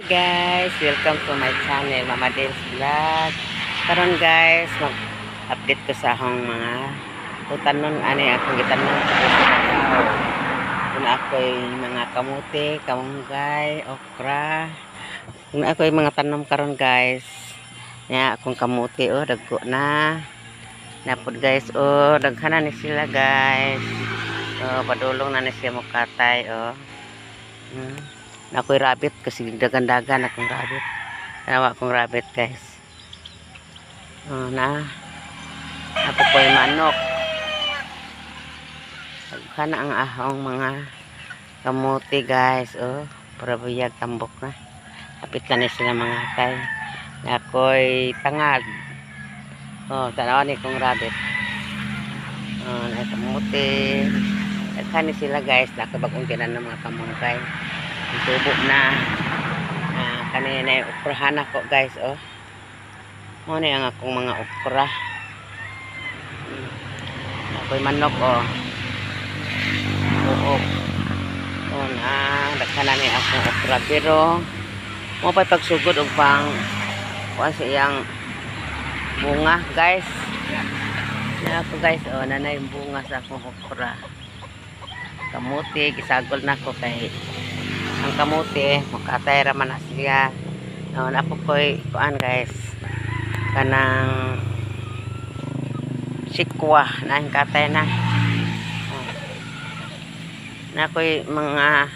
Guys, welcome to my channel, Mama Del's Vlog. Karon guys, mag-update ko sa akong mga utanon ani akong gitanom sa Davao. Kuna ako'y mga kamote, kamunggay, okra. Kuna ako'y mga tanom karon guys. Nya akong kamote oh, dagko na. Napod guys oh, daghan na ni sila guys. Oh, padulong na ni siya mokatay oh. Ako'y rabbit kasi dagan-dagan akong rabbit. Tanawa akong rabbit guys. Oh, na. Ako po'y manok. Daghan ang ahong mga kamote guys. Oh, para buyag tambok na. Kapit na ni sila mga kay. Ako'y tangad. Oh, tanawa ni kong rabbit. Oh, na kamote. Daghan ni sila guys. Nakabagong tinan ng mga kamunggay. Tubo na. Kanina yung okrahan ako guys oh. Mo ni ang akong mga okra. Ako'y manok oh. Buok. Oh na, daghan na ni akong okra pero mo pa'y pagsugod og pang kuan sa iyang bunga guys. Na ako guys oh, nanay yung bunga sa akong okra. Kamuti gisagol na ko kay ang kamote makatay ra man na siya. No, na po ko'y kuan guys kanang sikwa na ang katay na. Oh. Na ko'y mga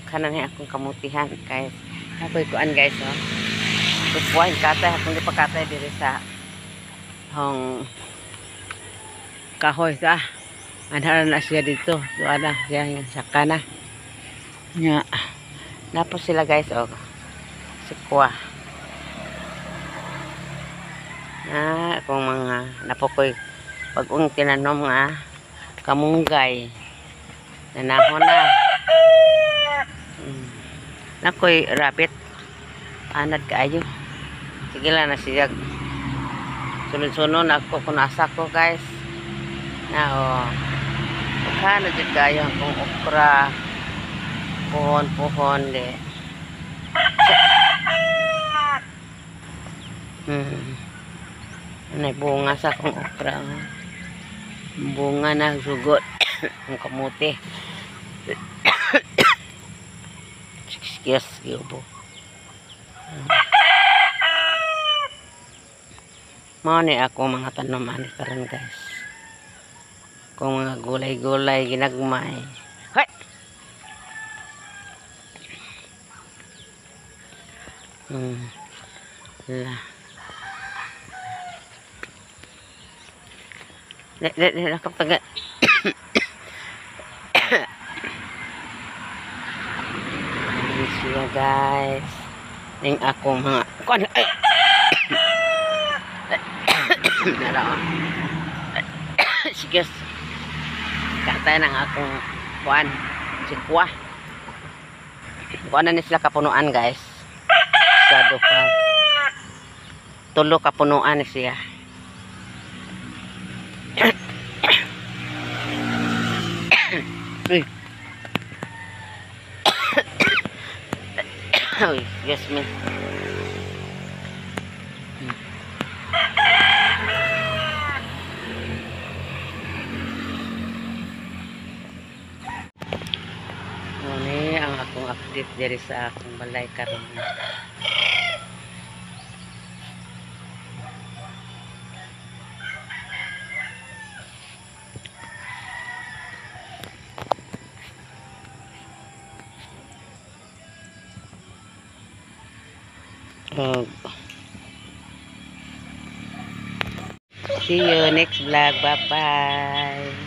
kanan ni akong kamutihan guys. Na ko'y kuan guys oh. Sikwa ang katay akong gipakatay diri sa hong kahoy sa. Anhara na siya dito. Duha na siya saka na. Nya. Napo sila guys oh. Sikwa. Na akong mga napokoy pag-ung tinanom nga kamunggay. Nanahon na. Nakoy rabbit. Anad kaayo. Sige lang na siya. Sunod-sunod ako kung asa ko guys. Na oh. Pagkano jud kayo akong okra. Puhon-puhon de. Ano bunga sa akong okra. Oh. Bunga na sugot ang kamote. Excuse, giubo. Mao ni ako mga tanom ani karon guys. Kung mga gulay-gulay ginagmay. Hoy. La. Le le le nakaptaga. Siya guys. Ning ako mga kuan ay. Nara. Sige. Katay nang akong kuan sikwa. Kuan na ni sila kapunuan guys. Sa duha. Tulo kapunuan siya. Uy. Uy, yes me. Muna ang akong update diri sa akong balay karon. See you next vlog. Bye-bye.